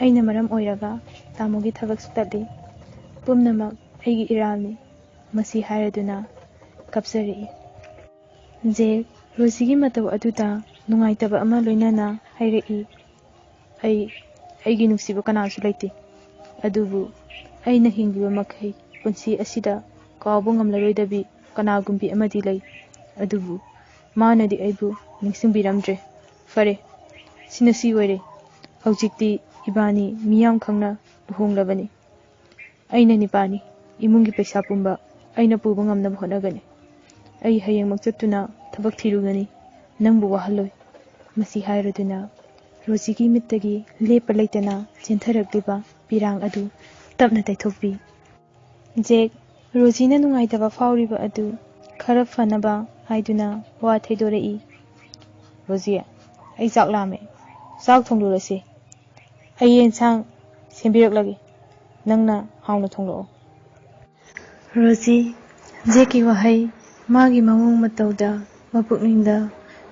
ꯑꯩꯅ ꯃꯔꯝ ꯑꯣꯏꯔꯒ ꯇꯥꯃꯣꯒꯤ ꯊꯕꯛꯁꯨ ꯇꯠꯂꯤ꯫ ꯄꯨꯝꯅꯃꯛ ꯑꯩꯒꯤ ꯏꯔꯥꯜꯅꯤ꯫" ꯃꯁꯤ ꯍꯥꯏꯔꯗꯨꯅ ꯀꯞꯆꯔꯛꯏ꯫ ꯖꯦꯛ ꯔꯣꯖꯤꯒꯤ ꯃꯇꯧ ꯑꯗꯨꯗ ꯅꯨꯡꯉꯥꯏꯇꯕ ꯑꯃ ꯂꯣꯏꯅꯅ ꯍꯥꯏꯔꯛꯏ, "ꯑꯩ, ꯑꯩꯒꯤ ꯅꯨꯡꯁꯤꯕ ꯀꯅꯥꯁꯨ ꯂꯩꯇꯦ꯫ ꯑꯗꯨꯕꯨ ꯑꯩꯅ ꯍꯤꯡꯂꯤꯕ ꯃꯈꯩ ꯄꯨꯟꯁꯤ ꯑꯁꯤꯗ ꯀꯥꯎꯕ ꯉꯝꯂꯔꯣꯏꯗꯕꯤ ꯀꯅꯥꯒꯨꯝꯕꯤ ꯑꯃꯗꯤ ꯂꯩ꯫ ꯑꯗꯨꯕꯨ ꯃꯥꯅꯗꯤ ꯑꯩꯕꯨ ꯅꯤꯡꯁꯤꯡꯕꯤꯔꯝꯗ꯭ꯔꯦ꯫ ꯐꯔꯦ, ꯁꯤꯅ ꯁꯤ ꯑꯣꯏꯔꯦ꯫ ꯍꯧꯖꯤꯛꯇꯤ ꯏꯕꯥꯅꯤ ꯃꯤꯌꯥꯝ ꯈꯪꯅ ꯂꯨꯍꯣꯡꯂꯕꯅꯤ꯫ ꯑꯩꯅ ꯅꯤꯄꯥꯅꯤ꯫ ꯏꯃꯨꯡꯒꯤ ꯄꯩꯁꯥ ꯄꯨꯝꯕ ꯑꯩꯅ ꯄꯨꯕ ꯉꯝꯅꯕ ꯍꯣꯠꯅꯒꯅꯤ꯫ ꯑꯩ ꯍꯌꯦꯡꯃꯛ ꯆꯠꯇꯨꯅ ꯊꯕꯛ ꯊꯤꯔꯨꯒꯅꯤ꯫ ꯅꯪꯕꯨ ꯋꯥꯍꯜꯂꯣꯏ꯫" ꯃꯁꯤ ꯍꯥꯏꯔꯗꯨꯅ ꯔꯣꯖꯤꯒꯤ ꯃꯤꯠꯇꯒꯤ ꯂꯦꯞꯄ ꯂꯩꯇꯅ ꯆꯦꯟꯊꯔꯛꯂꯤꯕ ꯄꯤꯔꯥꯡ ꯑꯗꯨ ꯇꯞꯅ ꯇꯩꯊꯣꯛꯄꯤ꯫ ꯖꯦꯛ ꯔꯣꯖꯤꯅ ꯅꯨꯡꯉꯥꯏꯇꯕ ꯐꯥꯎꯔꯤꯕ ꯑꯗꯨ ꯈꯔ ꯐꯅꯕ ꯍꯥꯏꯗꯨꯅ ꯋꯥ ꯊꯩꯗꯣꯔꯛꯏ꯫ "ꯔꯣꯖꯤ, ꯑꯩ ꯆꯥꯛ ꯂꯥꯝꯃꯦ꯫ ꯆꯥꯛ ꯊꯣꯡꯂꯨꯔꯁꯤ꯫ ꯑꯩ ꯌꯦꯟꯁꯥꯡ ꯁꯦꯝꯕꯤꯔꯛꯂꯒꯦ꯫ ꯅꯪꯅ ꯍꯥꯎꯅ ꯊꯣꯡꯂꯛꯑꯣ꯫" ꯔꯣꯖꯤ, ꯖꯦꯛꯀꯤ ꯋꯥꯍꯩ, ꯃꯥꯒꯤ ꯃꯑꯣꯡ ꯃꯇꯧꯗ, ꯃꯄꯨꯛꯅꯤꯡꯗ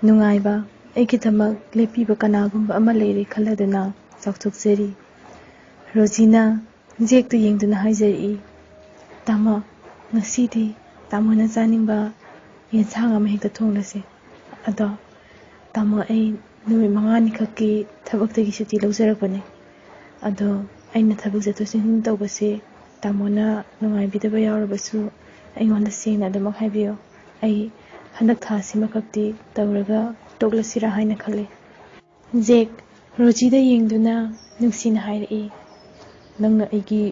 ꯅꯨꯡꯉꯥꯏꯕ, ꯑꯩꯒꯤꯗꯃꯛ ꯂꯦꯞꯄꯤꯕ ꯀꯅꯥꯒꯨꯝꯕ ꯑꯃ ꯂꯩꯔꯦ ꯈꯜꯂꯗꯨꯅ ꯆꯥꯎꯊꯣꯛꯆꯔꯤ꯫ ꯔꯣꯖꯤꯅ ꯖꯦꯛꯇꯨ ꯌꯦꯡꯗꯨꯅ ꯍꯥꯏꯖꯔꯛꯏ, "ꯇꯥꯃꯣ, ꯉꯁꯤꯗꯤ ꯇꯥꯃꯣꯅ ꯆꯥꯅꯤꯡꯕ ꯌꯦꯟꯁꯥꯡ ꯑꯃ ꯍꯦꯛꯇ ꯊꯣꯡꯂꯁꯦ꯫ ꯑꯗꯣ ꯇꯥꯃꯣ, ꯑꯩ ꯅꯨꯃꯤꯠ ꯃꯉꯥꯅꯤꯈꯛꯀꯤ ꯊꯕꯛꯇꯒꯤ ꯁꯨꯇꯤ ꯂꯧꯖꯔꯛꯄꯅꯦ꯫ ꯑꯗꯣ ꯑꯩꯅ ꯊꯕꯛ ꯆꯠꯊꯣꯛ ꯆꯠꯁꯤꯟ ꯇꯧꯕꯁꯦ ꯇꯥꯃꯣꯅ ꯅꯨꯡꯉꯥꯏꯕꯤꯗꯕ ꯌꯥꯎꯔꯕꯁꯨ ꯑꯩꯉꯣꯟꯗ ꯁꯦꯡꯅ ꯑꯗꯨꯃꯛ ꯍꯥꯏꯕꯤꯌꯨ꯫ ꯑꯩ ꯍꯟꯗꯛ ꯊꯥꯁꯤꯃꯈꯛꯇꯤ ꯇꯧꯔꯒ ꯇꯣꯛꯂꯁꯤꯔꯥ ꯍꯥꯏꯅ ꯈꯜꯂꯤ꯫" ꯖꯦꯛ ꯔꯣꯖꯤꯗ ꯌꯦꯡꯗꯨꯅ ꯅꯨꯡꯁꯤꯅ ꯍꯥꯏꯔꯛꯏ, "ꯅꯪꯅ ꯑꯩꯒꯤ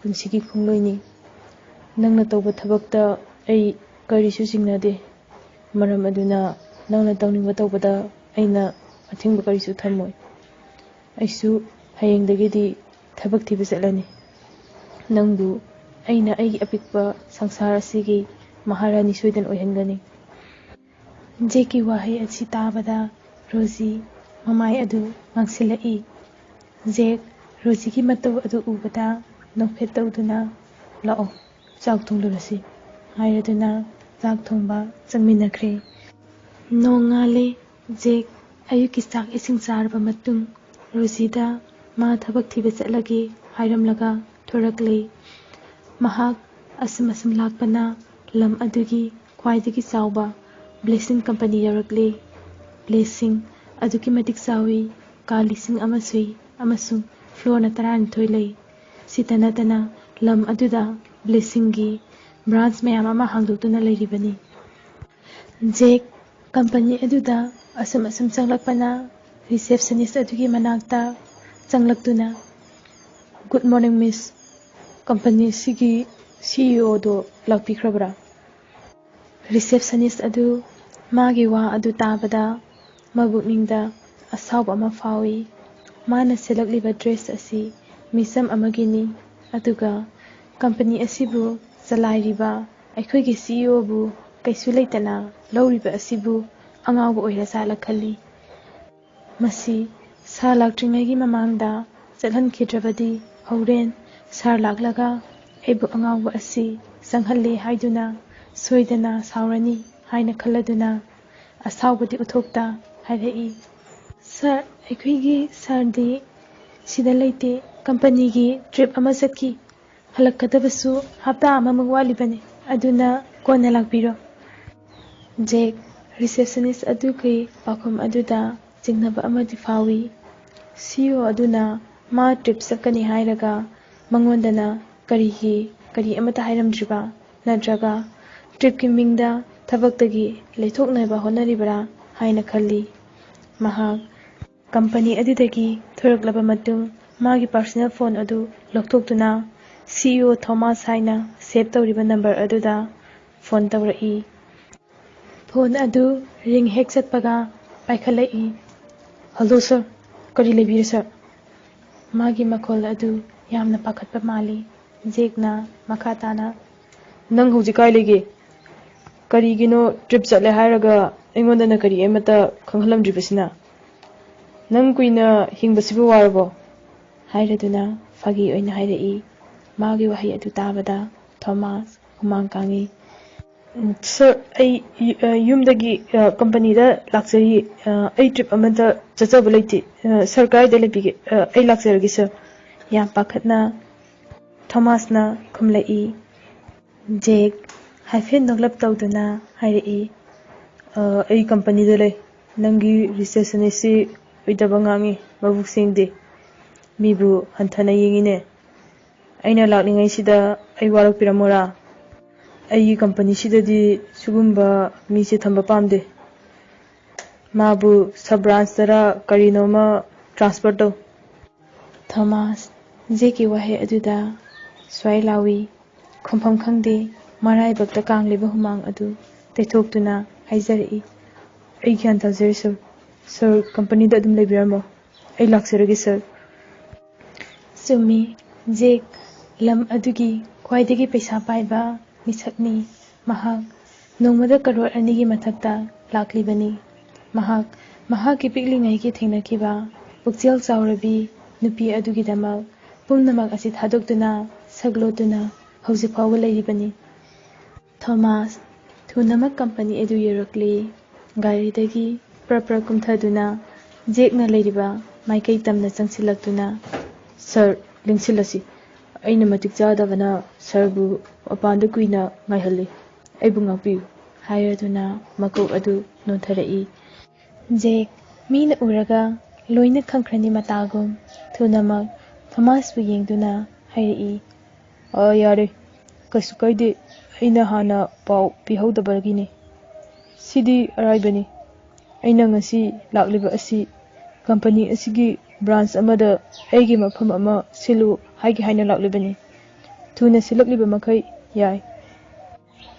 ꯄꯨꯟꯁꯤꯒꯤ ꯈꯣꯡꯂꯣꯏꯅꯤ꯫ ꯅꯪꯅ ꯇꯧꯕ ꯊꯕꯛꯇ ꯑꯩ ꯀꯔꯤꯁꯨ ꯆꯤꯡꯅꯗꯦ꯫ ꯃꯔꯝ ꯑꯗꯨꯅ ꯅꯪꯅ ꯇꯧꯅꯤꯡꯕ ꯇꯧꯕꯗ ꯑꯩꯅ ꯑꯊꯤꯡꯕ ꯀꯔꯤꯁꯨ ꯊꯝꯃꯣꯏ꯫" ꯑꯩꯁꯨ ꯍꯌꯦꯡꯗꯒꯤꯗꯤ ꯊꯕꯛ ꯊꯤꯕ ꯆꯠꯂꯅꯤ꯫ ꯅꯪꯕꯨ ꯑꯩꯅ ꯑꯩꯒꯤ ꯑꯄꯤꯛꯄ ꯁꯪꯁꯥꯔ ꯑꯁꯤꯒꯤ ꯃꯍꯥꯔꯥꯅꯤ ꯁꯣꯏꯗꯅ ꯑꯣꯏꯍꯟꯒꯅꯤ꯫ ꯖꯦꯛꯀꯤ ꯋꯥꯍꯩ ꯑꯁꯤ ꯇꯥꯕꯗ ꯔꯣꯖꯤ ꯃꯃꯥꯏ ꯑꯗꯨ ꯉꯥꯡꯁꯤꯜꯂꯛꯏ꯫ ꯖꯦꯛ ꯔꯣꯖꯤꯒꯤ ꯃꯇꯧ ꯑꯗꯨ ꯎꯕꯗ ꯅꯣꯛꯐꯦꯠ ꯇꯧꯗꯨꯅ, "ꯂꯥꯛꯑꯣ, ꯆꯥꯛ ꯊꯣꯡꯂꯨꯔꯁꯤ" ꯍꯥꯏꯔꯗꯨꯅ ꯆꯥꯛ ꯊꯣꯡꯕ ꯆꯪꯃꯤꯟꯅꯈ꯭ꯔꯦ꯫ ꯅꯣꯡꯉꯥꯜꯂꯦ꯫ ꯖꯦꯛ ꯑꯌꯨꯛꯀꯤ ꯆꯥꯛ ꯏꯁꯤꯡ ꯆꯥꯔꯕ ꯃꯇꯨꯡ ꯔꯣꯖꯤꯗ ꯃꯥ ꯊꯕꯛ ꯊꯤꯕ ꯆꯠꯂꯒꯦ ꯍꯥꯏꯔꯝꯂꯒ ꯊꯣꯔꯛꯂꯦ꯫ ꯃꯍꯥꯛ ꯑꯁꯨꯝ ꯑꯁꯨꯝ ꯂꯥꯛꯄꯅ ꯂꯝ ꯑꯗꯨꯒꯤ ꯈ꯭ꯋꯥꯏꯗꯒꯤ ꯆꯥꯎꯕ ꯕ꯭ꯂꯦꯁꯤꯡ ꯀꯝꯄꯅꯤ ꯌꯧꯔꯛꯂꯦ꯫ ꯕ꯭ꯂꯦꯁꯤꯡ ꯑꯗꯨꯛꯀꯤ ꯃꯇꯤꯛ ꯆꯥꯎꯏ, ꯀꯥ ꯂꯤꯁꯤꯡ ꯑꯃ ꯁꯨꯏ ꯑꯃꯁꯨꯡ ꯐ꯭ꯂꯣꯔꯅ ꯇꯔꯥꯅꯤꯊꯣꯏ ꯂꯩ꯫ ꯁꯤꯇ ꯅꯠꯇꯅ ꯂꯝ ꯑꯗꯨꯗ ꯕ꯭ꯂꯦꯁꯤꯡꯒꯤ ꯕ꯭ꯔꯥꯟꯁ ꯃꯌꯥꯝ ꯑꯃ ꯍꯥꯡꯗꯣꯛꯇꯨꯅ ꯂꯩꯔꯤꯕꯅꯤ꯫ ꯖꯦꯛ ꯀꯝꯄꯅꯤ ꯑꯗꯨꯗ ꯑꯁꯨꯝ ꯑꯁꯨꯝ ꯆꯪꯂꯛꯄꯅ ꯔꯤꯁꯦꯞꯁꯅꯤꯁ ꯑꯗꯨꯒꯤ ꯃꯅꯥꯛꯇ ꯆꯪꯂꯛꯇꯨꯅ, "Good morning, miss꯫ ꯀꯝꯄꯅꯤ ꯑꯁꯤꯒꯤ ꯁꯤ ꯏ ꯑꯣꯗꯣ ꯂꯥꯛꯄꯤꯈ꯭ꯔꯕ꯭ꯔꯥ?" ꯔꯤꯁꯦꯞꯁꯅꯤꯁ ꯑꯗꯨ ꯃꯥꯒꯤ ꯋꯥ ꯑꯗꯨ ꯇꯥꯕꯗ ꯃꯕꯨꯛꯅꯤꯡꯗ ꯑꯁꯥꯎꯕ ꯑꯃ ꯐꯥꯎꯏ꯫ ꯃꯥꯅ ꯁꯦꯠꯂꯛꯂꯤꯕ ꯗ꯭ꯔꯦꯁ ꯑꯁꯤ ꯃꯤꯆꯝ ꯑꯃꯒꯤꯅꯤ, ꯑꯗꯨꯒ ꯀꯝꯄꯅꯤ ꯑꯁꯤꯕꯨ ꯆꯂꯥꯏꯔꯤꯕ ꯑꯩꯈꯣꯏꯒꯤ ꯁꯤ ꯏ ꯑꯣꯕꯨ ꯀꯩꯁꯨ ꯂꯩꯇꯅ ꯂꯧꯔꯤꯕ ꯑꯁꯤꯕꯨ ꯑꯉꯥꯎꯕ ꯑꯣꯏꯔꯖꯥꯠꯂ ꯈꯜꯂꯤ꯫ ꯃꯁꯤ ꯁꯥꯔ ꯂꯥꯛꯇ꯭ꯔꯤꯉꯩꯒꯤ ꯃꯃꯥꯡꯗ ꯆꯠꯍꯟꯈꯤꯗ꯭ꯔꯕꯗꯤ ꯍꯣꯔꯦꯟ ꯁꯥꯔ ꯂꯥꯛꯂꯒ ꯑꯩꯕꯨ ꯑꯉꯥꯎꯕ ꯑꯁꯤ ꯆꯪꯍꯜꯂꯦ ꯍꯥꯏꯗꯨꯅ ꯁꯣꯏꯗꯅ ꯁꯥꯎꯔꯅꯤ ꯍꯥꯏꯅ ꯈꯜꯂꯗꯨꯅ ꯑꯁꯥꯎꯕꯗꯤ ꯎꯠꯊꯣꯛꯇ ꯍꯥꯏꯔꯛꯏ, "ꯁꯥꯔ, ꯑꯩꯈꯣꯏꯒꯤ ꯁꯥꯔꯗꯤ ꯁꯤꯗ ꯂꯩꯇꯦ, ꯀꯝꯄꯅꯤꯒꯤ ꯇ꯭ꯔꯤꯞ ꯑꯃ ꯆꯠꯈꯤ꯫ ꯍꯜꯂꯛꯀꯗꯕꯁꯨ ꯍꯞꯇꯥ ꯑꯃꯃꯨꯛ ꯋꯥꯠꯂꯤꯕꯅꯤ, ꯑꯗꯨꯅ ꯀꯣꯟꯅ ꯂꯥꯛꯄꯤꯔꯣ꯫" ꯖꯦꯛ ꯔꯤꯁꯦꯞꯁꯅꯤꯁ ꯑꯗꯨꯒꯤ ꯄꯥꯎꯈꯨꯝ ꯑꯗꯨꯗ ꯆꯤꯡꯅꯕ ꯑꯃꯗꯤ ꯐꯥꯎꯏ꯫ ꯁꯤ ꯏ ꯑꯣ ꯑꯗꯨꯅ ꯃꯥ ꯇ꯭ꯔꯤꯞ ꯆꯠꯀꯅꯤ ꯍꯥꯏꯔꯒ ꯃꯉꯣꯟꯗꯅ ꯀꯔꯤꯒꯤ ꯀꯔꯤ ꯑꯃꯠꯇ ꯍꯥꯏꯔꯝꯗ꯭ꯔꯤꯕ? ꯅꯠꯇ꯭ꯔꯒ ꯇ꯭ꯔꯤꯞꯀꯤ ꯃꯤꯡꯗ ꯊꯕꯛꯇꯒꯤ ꯂꯩꯊꯣꯛꯅꯕ ꯍꯣꯠꯅꯔꯤꯕ꯭ꯔꯥ ꯍꯥꯏꯅ ꯈꯜꯂꯤ꯫ ꯃꯍꯥꯛ ꯀꯝꯄꯅꯤ ꯑꯗꯨꯗꯒꯤ ꯊꯣꯔꯛꯂꯕ ꯃꯇꯨꯡ ꯃꯥꯒꯤ ꯄꯥꯔꯁꯣꯅꯦꯜ ꯐꯣꯟ ꯑꯗꯨ ꯂꯧꯊꯣꯛꯇꯨꯅ ꯁꯤ ꯏ ꯑꯣ ꯊꯣꯃꯥꯁ ꯍꯥꯏꯅ ꯁꯦꯚ ꯇꯧꯔꯤꯕ ꯅꯝꯕꯔ ꯑꯗꯨꯗ ꯐꯣꯟ ꯇꯧꯔꯛꯏ꯫ ꯐꯣꯟ ꯑꯗꯨ ꯔꯤꯡ ꯍꯦꯛ ꯆꯠꯄꯒ ꯄꯥꯏꯈꯠꯂꯛꯏ꯫ "Hello, sir꯫ ꯀꯔꯤ ꯂꯩꯕꯤꯔꯦ, ꯁꯥꯔ? ꯃꯥꯒꯤ ꯃꯈꯣꯜ ꯑꯗꯨ ꯌꯥꯝꯅ ꯄꯥꯈꯠꯄ ꯃꯥꯜꯂꯤ꯫ ꯖꯦꯛꯅ ꯃꯈꯥ ꯇꯥꯅ, "ꯅꯪ ꯍꯧꯖꯤꯛ ꯀꯥꯏ ꯂꯩꯒꯦ? ꯀꯔꯤꯒꯤꯅꯣ ꯇ꯭ꯔꯤꯞ ꯆꯠꯂꯦ ꯍꯥꯏꯔꯒ ꯑꯩꯉꯣꯟꯗꯅ ꯀꯔꯤ ꯑꯃꯠꯇ ꯈꯪꯍꯜꯂꯝꯗ꯭ꯔꯤꯕꯁꯤꯅ? ꯅꯪ ꯀꯨꯏꯅ ꯍꯤꯡꯕꯁꯤꯕꯨ ꯋꯥꯔꯕꯣ?" ꯍꯥꯏꯔꯗꯨꯅ ꯐꯥꯒꯤ ꯑꯣꯏꯅ ꯍꯥꯏꯔꯛꯏ꯫ ꯃꯥꯒꯤ ꯋꯥꯍꯩ ꯑꯗꯨ ꯇꯥꯕꯗ ꯊꯣꯃꯥꯁ ꯍꯨꯃꯥꯡ ꯀꯥꯡꯏ꯫ "ꯎꯝ, ꯁꯥꯔ, ꯑꯩ ꯌꯨ-, ꯑ, ꯌꯨꯝꯗꯒꯤ, ꯑ, ꯀꯝꯄꯅꯤꯗ ꯂꯥꯛꯆꯔꯤ꯫ ꯑ, ꯑꯩ ꯇ꯭ꯔꯤꯞ ꯑꯃꯠꯇ ꯆꯠꯆꯕ ꯂꯩꯇꯦ꯫ ꯑ, ꯁꯥꯔ, ꯀꯗꯥꯏꯗ ꯂꯩꯕꯤꯒꯦ? ꯑ, ꯑꯩ ꯂꯥꯛꯆꯔꯒꯦ, ꯁꯥꯔ", ꯌꯥꯝ ꯄꯥꯈꯠꯅ ꯊꯣꯃꯥꯁꯅ ꯈꯨꯝꯂꯛꯏ꯫ ꯖꯦꯛ ꯍꯥꯏꯐꯦꯠ ꯅꯣꯛꯂꯞ ꯇꯧꯗꯨꯅ ꯍꯥꯏꯔꯛꯏ, "ꯑ, ꯑꯩ ꯀꯝꯄꯅꯤꯗ ꯂꯩ꯫ ꯅꯪꯒꯤ ꯔꯤꯁꯦꯞꯁꯅꯤꯁꯁꯤ ꯑꯣꯏꯗꯕ ꯉꯥꯡꯉꯤ, ꯃꯕꯨꯛ ꯁꯦꯡꯗꯦ, ꯃꯤꯕꯨ ꯍꯟꯊꯅ ꯌꯦꯡꯉꯤꯅꯦ꯫ ꯑꯩꯅ ꯂꯥꯛꯂꯤꯉꯩꯁꯤꯗ ꯑꯩ ꯋꯥꯔꯛꯄꯤꯔꯝꯃꯣꯔꯥ? ꯑꯩꯒꯤ ꯀꯝꯄꯅꯤꯁꯤꯗꯗꯤ ꯁꯤꯒꯨꯝꯕ ꯃꯤꯁꯦ ꯊꯝꯕ ꯄꯥꯝꯗꯦ꯫ ꯃꯥꯕꯨ ꯁꯕ ꯕ꯭ꯔꯥꯟꯁꯇꯔ ꯀꯔꯤꯅꯣꯃ ꯇ꯭ꯔꯥꯟꯁꯐꯔ ꯇꯧ"꯫ ꯊꯣꯃꯥꯁ ꯖꯦꯛꯀꯤ ꯋꯥꯍꯩ ꯑꯗꯨꯗ ꯁ꯭ꯋꯥꯏ ꯂꯥꯎꯏ꯫ ꯈꯨꯝꯐꯝ ꯈꯪꯗꯦ, ꯃꯔꯥꯏꯕꯛꯇ ꯀꯥꯡꯂꯤꯕ ꯍꯨꯃꯥꯡ ꯑꯗꯨ ꯇꯩꯊꯣꯛꯇꯨꯅ ꯍꯥꯏꯖꯔꯛꯏ, "ꯑꯩ ꯒ꯭ꯌꯥꯟ ꯇꯥꯖꯔꯦ, ꯁꯥꯔ꯫ ꯁꯥꯔ, ꯀꯝꯄꯅꯤꯗ ꯑꯗꯨꯝ ꯂꯩꯕꯤꯔꯝꯃꯣ꯫ ꯑꯩ ꯂꯥꯛꯆꯔꯒꯦ, ꯁꯥꯔ"꯫ ꯆꯨꯝꯃꯤ, ꯖꯦꯛ ꯂꯝ ꯑꯗꯨꯒꯤ ꯈ꯭ꯋꯥꯏꯗꯒꯤ ꯄꯩꯁꯥ ꯄꯥꯏꯕ ꯃꯤꯁꯛꯅꯤ꯫ ꯃꯍꯥꯛ ꯅꯣꯡꯃꯗ ꯀꯔꯣꯔ ꯑꯅꯤꯒꯤ ꯃꯊꯛꯇ ꯂꯥꯛꯂꯤꯕꯅꯤ꯫ ꯃꯍꯥꯛ ꯃꯍꯥꯛꯀꯤ ꯄꯤꯛꯂꯤꯉꯩꯒꯤ ꯊꯦꯡꯅꯈꯤꯕ ꯄꯨꯛꯆꯦꯜ ꯆꯥꯎꯔꯕꯤ ꯅꯨꯄꯤ ꯑꯗꯨꯒꯤꯗꯃꯛ ꯄꯨꯝꯅꯃꯛ ꯑꯁꯤ ꯊꯥꯗꯣꯛꯇꯨꯅ ꯁꯛꯂꯣꯠꯇꯨꯅ ꯍꯧꯖꯤꯛ ꯐꯥꯎꯕ ꯂꯩꯔꯤꯕꯅꯤ꯫ ꯊꯣꯃꯥꯁ ꯊꯨꯅꯃꯛ ꯀꯝꯄꯅꯤ ꯑꯗꯨ ꯌꯧꯔꯛꯂꯤ꯫ ꯒꯥꯔꯤꯗꯒꯤ ꯄ꯭ꯔꯞ ꯄ꯭ꯔꯞ ꯀꯨꯝꯊꯗꯨꯅ ꯖꯦꯛꯅ ꯂꯩꯔꯤꯕ ꯃꯥꯏꯀꯩ ꯇꯝꯅ ꯆꯪꯁꯤꯜꯂꯛꯇꯨꯅ, "ꯁꯥꯔ, ꯂꯦꯡꯁꯤꯜꯂꯁꯤ꯫ ꯑꯩꯅ ꯃꯇꯤꯛ ꯆꯥꯗꯕꯅ ꯁꯥꯔꯕꯨ ꯃꯄꯥꯟꯗ ꯀꯨꯏꯅ ꯉꯥꯏꯍꯜꯂꯤ꯫ ꯑꯩꯕꯨ ꯉꯥꯛꯄꯤꯌꯨ", ꯍꯥꯏꯔꯗꯨꯅ ꯃꯀꯣꯛ ꯑꯗꯨ ꯅꯣꯟꯊꯔꯛꯏ꯫ ꯖꯦꯛ ꯃꯤꯅ ꯎꯔꯒ ꯂꯣꯏꯅ ꯈꯪꯈ꯭ꯔꯅꯤ ꯃꯇꯥꯒꯨꯝ ꯊꯨꯅꯃꯛ ꯊꯣꯃꯥꯁꯄꯨ ꯌꯦꯡꯗꯨꯅ ꯍꯥꯏꯔꯛꯏ, "ꯑ, ꯌꯥꯔꯦ, ꯀꯩꯁꯨ ꯀꯥꯏꯗꯦ꯫ ꯑꯩꯅ ꯍꯥꯟꯅ ꯄꯥꯎ ꯄꯤꯍꯧꯗꯕꯒꯤꯅꯤ꯫ ꯁꯤꯗꯤ ꯑꯔꯥꯏꯕꯅꯤ꯫ ꯑꯩꯅ ꯉꯁꯤ ꯂꯥꯛꯂꯤꯕ ꯑꯁꯤ ꯀꯝꯄꯅꯤ ꯑꯁꯤꯒꯤ ꯕ꯭ꯔꯥꯟꯁ ꯑꯃꯗ ꯑꯩꯒꯤ ꯃꯐꯝ ꯑꯃ ꯁꯤꯜꯂꯨ ꯍꯥꯏꯒꯦ ꯍꯥꯏꯅ ꯂꯥꯛꯂꯤꯕꯅꯤ꯫ ꯊꯨꯅ ꯁꯤꯜꯂꯛꯂꯤꯕ ꯃꯈꯩ ꯌꯥꯏ"꯫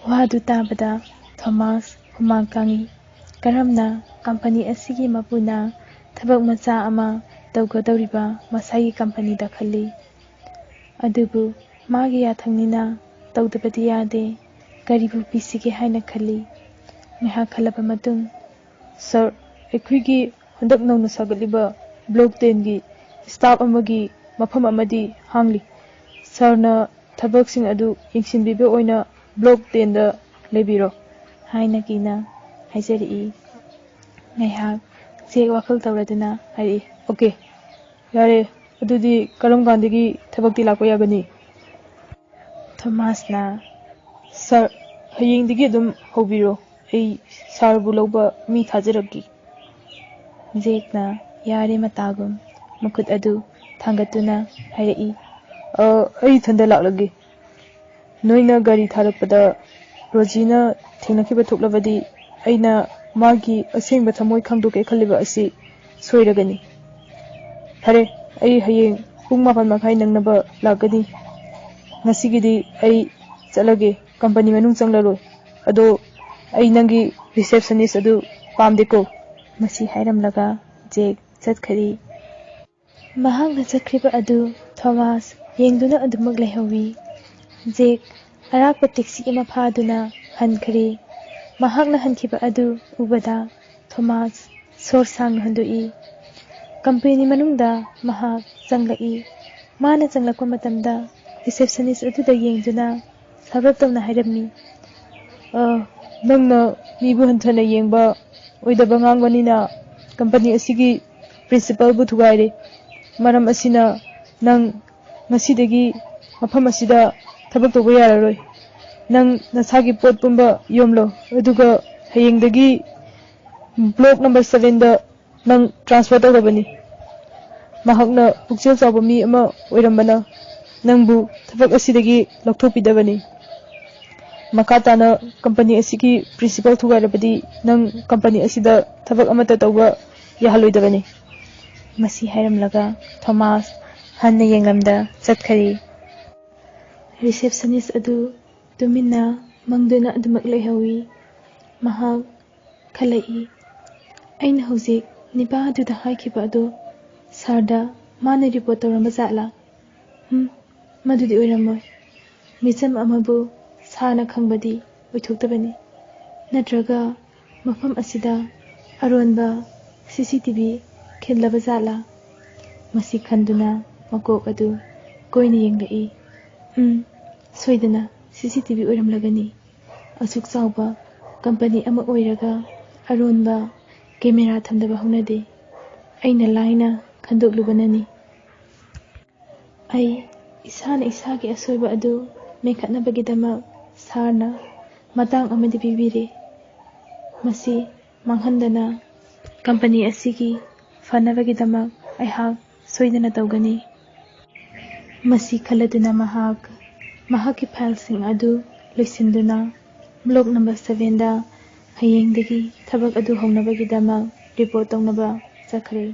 ꯋꯥꯗꯨ ꯇꯥꯕꯗ ꯊꯣꯃꯥꯁ ꯍꯨꯃꯥꯡ ꯀꯥꯡꯏ꯫ ꯀꯔꯝꯅ ꯀꯝꯄꯅꯤ ꯑꯁꯤꯒꯤ ꯃꯄꯨꯅ ꯊꯕꯛ ꯃꯆꯥ ꯑꯃ ꯇꯧꯒꯗꯧꯔꯤꯕ ꯃꯁꯥꯒꯤ ꯀꯝꯄꯅꯤꯗ ꯈꯜꯂꯤ꯫ ꯑꯗꯨꯕꯨ ꯃꯥꯒꯤ ꯌꯥꯊꯪꯅꯤꯅ ꯇꯧꯗꯕꯗꯤ ꯌꯥꯗꯦ꯫ ꯀꯔꯤꯕꯨ ꯄꯤꯁꯤꯒꯦ ꯍꯥꯏꯅ ꯈꯜꯂꯤ꯫ ꯉꯥꯏꯍꯥꯛ ꯈꯜꯂꯕ ꯃꯇꯨꯡ, "ꯁꯥꯔ, ꯑꯩꯈꯣꯏꯒꯤ ꯍꯟꯗꯛ ꯅꯧꯅ ꯁꯥꯒꯠꯂꯤꯕ ꯕ꯭ꯂꯣꯛ ꯇꯦꯟꯒꯤ ꯁ꯭ꯇꯥꯐ ꯑꯃꯒꯤ ꯃꯐꯝ ꯑꯃꯗꯤ ꯍꯥꯡꯂꯤ꯫ ꯁꯥꯔꯅ ꯊꯕꯛꯁꯤꯡ ꯑꯗꯨ ꯌꯦꯡꯁꯤꯟꯕꯤꯕ ꯑꯣꯏꯅ ꯕ꯭ꯂꯣꯛ ꯇꯦꯟꯗ ꯂꯩꯕꯤꯔꯣ" ꯍꯥꯏꯅ ꯀꯤꯅ ꯍꯥꯏꯖꯔꯛꯏ꯫ ꯉꯥꯏꯍꯥꯛ ꯖꯦꯛ ꯋꯥꯈꯜ ꯇꯧꯔꯗꯨꯅ ꯍꯥꯏꯔꯛꯏ, "ꯑꯣꯀꯦ, ꯌꯥꯔꯦ, ꯑꯗꯨꯗꯤ ꯀꯔꯝ ꯀꯥꯟꯗꯒꯤ ꯊꯕꯛꯇꯤ ꯂꯥꯛꯄ ꯌꯥꯒꯅꯤ?" ꯊꯣꯃꯥꯁꯅ, "ꯁꯥꯔ, ꯍꯌꯦꯡꯗꯒꯤ ꯑꯗꯨꯝ ꯍꯧꯕꯤꯔꯣ, ꯑꯩ ꯁꯥꯔꯕꯨ ꯂꯧꯕ ꯃꯤ ꯊꯥꯖꯔꯛꯀꯦ"꯫ ꯖꯦꯛꯅ ꯌꯥꯔꯦ ꯃꯇꯥꯒꯨꯝ ꯃꯈꯨꯠ ꯑꯗꯨ ꯊꯥꯡꯒꯠꯇꯨꯅ ꯍꯥꯏꯔꯛꯏ, "ꯑ, ꯑꯩ ꯏꯊꯟꯗ ꯂꯥꯛꯂꯒꯦ꯫ ꯅꯣꯏꯅ ꯒꯥꯔꯤ ꯊꯥꯔꯛꯄꯗ ꯔꯣꯖꯤꯅ ꯊꯦꯡꯅꯈꯤꯕ ꯊꯣꯛꯂꯕꯗꯤ ꯑꯩꯅ ꯃꯥꯒꯤ ꯑꯁꯦꯡꯕ ꯊꯃꯣꯏ ꯈꯪꯗꯣꯛꯀꯦ ꯈꯜꯂꯤꯕ ꯑꯁꯤ ꯁꯣꯏꯔꯒꯅꯤ꯫ ꯐꯔꯦ, ꯑꯩ ꯍꯌꯦꯡ ꯄꯨꯡ ꯃꯥꯄꯟ ꯃꯈꯥꯏ ꯅꯪꯅꯕ ꯂꯥꯛꯀꯅꯤ꯫ ꯉꯁꯤꯒꯤꯗꯤ ꯑꯩ ꯆꯠꯂꯒꯦ, ꯀꯝꯄꯅꯤ ꯃꯅꯨꯡ ꯆꯪꯂꯔꯣꯏ꯫ ꯑꯗꯣ ꯑꯩ ꯅꯪꯒꯤ ꯔꯤꯁꯦꯞꯁꯅꯤꯁ ꯑꯗꯨ ꯄꯥꯝꯗꯦꯀꯣ"꯫ ꯃꯁꯤ ꯍꯥꯏꯔꯝꯂꯒ ꯖꯦꯛ ꯆꯠꯈ꯭ꯔꯤ꯫ ꯃꯍꯥꯛꯅ ꯆꯠꯈ꯭ꯔꯤꯕ ꯑꯗꯨ ꯊꯣꯃꯥꯁ ꯌꯦꯡꯗꯨꯅ ꯑꯗꯨꯃꯛ ꯂꯩꯍꯧꯏ꯫ ꯖꯦꯛ ꯑꯔꯥꯞꯄ ꯇꯦꯛꯁꯤ ꯑꯃ ꯐꯥꯗꯨꯅ ꯍꯟꯈ꯭ꯔꯦ꯫ ꯃꯍꯥꯛꯅ ꯍꯟꯈꯤꯕ ꯑꯗꯨ ꯎꯕꯗ ꯊꯣꯃꯥꯁ ꯁꯣꯔ ꯁꯥꯡꯅ ꯍꯣꯟꯗꯣꯛꯏ꯫ ꯀꯝꯄꯦꯅꯤ ꯃꯅꯨꯡꯗ ꯃꯍꯥꯛ ꯆꯪꯂꯛꯏ꯫ ꯃꯥꯅ ꯆꯪꯂꯛꯄ ꯃꯇꯝꯗ ꯔꯤꯁꯦꯞꯁꯅꯤꯁ ꯑꯗꯨꯗ ꯌꯦꯡꯗꯨꯅ ꯁꯥꯎꯔꯞ ꯇꯧꯅ ꯍꯥꯏꯔꯝꯃꯤ, "ꯑ, ꯅꯪꯅ ꯃꯤꯕꯨ ꯍꯟꯊꯅ ꯌꯦꯡꯕ, ꯑꯣꯏꯗꯕ ꯉꯥꯡꯕꯅꯤꯅ ꯀꯝꯄꯅꯤ ꯑꯁꯤꯒꯤ ꯄ꯭ꯔꯤꯟꯁꯤꯄꯜꯕꯨ ꯊꯨꯒꯥꯏꯔꯦ꯫ ꯃꯔꯝ ꯑꯁꯤꯅ ꯅꯪ ꯉꯁꯤꯗꯒꯤ ꯃꯐꯝ ꯑꯁꯤꯗ ꯊꯕꯛ ꯇꯧꯕ ꯌꯥꯔꯔꯣꯏ꯫ ꯅꯪ ꯅꯁꯥꯒꯤ ꯄꯣꯠ ꯄꯨꯝꯕ ꯌꯣꯝꯂꯣ, ꯑꯗꯨꯒ ꯍꯌꯦꯡꯗꯒꯤ ꯕ꯭ꯂꯣꯛ ꯅꯝꯕꯔ ꯁꯚꯦꯟꯗ ꯅꯪ ꯇ꯭ꯔꯥꯟꯁꯐꯔ ꯇꯧꯔꯕꯅꯤ꯫ ꯃꯍꯥꯛꯅ ꯄꯨꯛꯆꯦꯜ ꯆꯥꯎꯕ ꯃꯤ ꯑꯃ ꯑꯣꯏꯔꯝꯕꯅ ꯅꯪꯕꯨ ꯊꯕꯛ ꯑꯁꯤꯗꯒꯤ ꯂꯧꯊꯣꯛꯄꯤꯗꯕꯅꯤ꯫ ꯃꯈꯥ ꯇꯥꯅ ꯀꯝꯄꯅꯤ ꯑꯁꯤꯒꯤ ꯄ꯭ꯔꯤꯟꯁꯤꯄꯜ ꯊꯨꯒꯥꯏꯔꯕꯗꯤ ꯅꯪ ꯀꯝꯄꯅꯤ ꯑꯁꯤꯗ ꯊꯕꯛ ꯑꯃꯠꯇ ꯇꯧꯕ ꯌꯥꯍꯜꯂꯣꯏꯗꯕꯅꯤ"꯫ ꯃꯁꯤ ꯍꯥꯏꯔꯝꯂꯒ ꯊꯣꯃꯥꯁ ꯍꯟꯅ ꯌꯦꯡꯂꯝꯗ ꯆꯠꯈꯔꯤ꯫ ꯔꯤꯁꯦꯞꯁꯅꯤꯁ ꯑꯗꯨ ꯇꯨꯃꯤꯟꯅ ꯃꯪꯗꯨꯅ ꯑꯗꯨꯃꯛ ꯂꯩꯍꯧꯏ꯫ ꯃꯍꯥꯛ ꯈꯜꯂꯛꯏ, "ꯑꯩꯅ ꯍꯧꯖꯤꯛ ꯅꯤꯄꯥ ꯑꯗꯨꯗ ꯍꯥꯏꯈꯤꯕ ꯑꯗꯨ ꯁꯥꯔꯗ ꯃꯥꯅ ꯔꯤꯄꯣꯔꯠ ꯇꯧꯔꯝꯕ ꯖꯥꯠꯂꯥ? ꯎꯝ, ꯃꯗꯨꯗꯤ ꯑꯣꯏꯔꯝꯃꯣꯏ꯫ ꯃꯤꯆꯝ ꯑꯃꯕꯨ ꯁꯥꯔꯅ ꯈꯪꯕꯗꯤ ꯑꯣꯏꯊꯣꯛꯇꯕꯅꯤ꯫ ꯅꯠꯇ꯭ꯔꯒ ꯃꯐꯝ ꯑꯁꯤꯗ ꯑꯔꯣꯟꯕ ꯁꯤ ꯁꯤ ꯇꯤ ꯚꯤ ꯈꯤꯜꯂꯕ ꯖꯥꯠꯂꯥ? ꯃꯁꯤ ꯈꯟꯗꯨꯅ ꯃꯀꯣꯛ ꯑꯗꯨ ꯀꯣꯏꯅ ꯌꯦꯡꯂꯛꯏ꯫ ꯎꯝ, ꯁꯣꯏꯗꯅ ꯁꯤ ꯁꯤ ꯇꯤ ꯚꯤ ꯑꯣꯏꯔꯝꯂꯒꯅꯤ꯫ ꯑꯁꯨꯛ ꯆꯥꯎꯕ ꯀꯝꯄꯅꯤ ꯑꯃ ꯑꯣꯏꯔꯒ ꯑꯔꯣꯟꯕ ꯀꯦꯃꯦꯔꯥ ꯊꯝꯗꯕ ꯍꯧꯅꯗꯦ꯫ ꯑꯩꯅ ꯂꯥꯏꯅ ꯈꯟꯗꯣꯛꯂꯨꯕꯅꯅꯤ꯫ ꯑꯩ ꯏꯁꯥꯅ ꯏꯁꯥꯒꯤ ꯑꯁꯣꯏꯕ ꯑꯗꯨ ꯃꯦꯟꯈꯠꯅꯕꯒꯤꯗꯃꯛ ꯁꯥꯔꯅ ꯃꯇꯥꯡ ꯑꯃꯗꯤ ꯄꯤꯕꯤꯔꯦ꯫ ꯃꯁꯤ ꯃꯥꯡꯍꯟꯗꯅ ꯀꯝꯄꯅꯤ ꯑꯁꯤꯒꯤ ꯐꯅꯕꯒꯤꯗꯃꯛ ꯑꯩꯍꯥꯛ ꯁꯣꯏꯗꯅ ꯇꯧꯒꯅꯤ꯫ ꯃꯁꯤ ꯈꯜꯂꯗꯨꯅ ꯃꯍꯥꯛ ꯃꯍꯥꯛꯀꯤ ꯐꯥꯏꯜꯁꯤꯡ ꯑꯗꯨ ꯂꯣꯏꯁꯤꯟꯗꯨꯅ ꯕ꯭ꯂꯣꯛ ꯅꯝꯕꯔ ꯁꯚꯦꯟꯗ ꯍꯌꯦꯡꯗꯒꯤ ꯊꯕꯛ ꯑꯗꯨ ꯍꯧꯅꯕꯒꯤꯗꯃꯛ ꯔꯤꯄꯣꯔꯠ ꯇꯧꯅꯕ ꯆꯠꯈ꯭ꯔꯦ꯫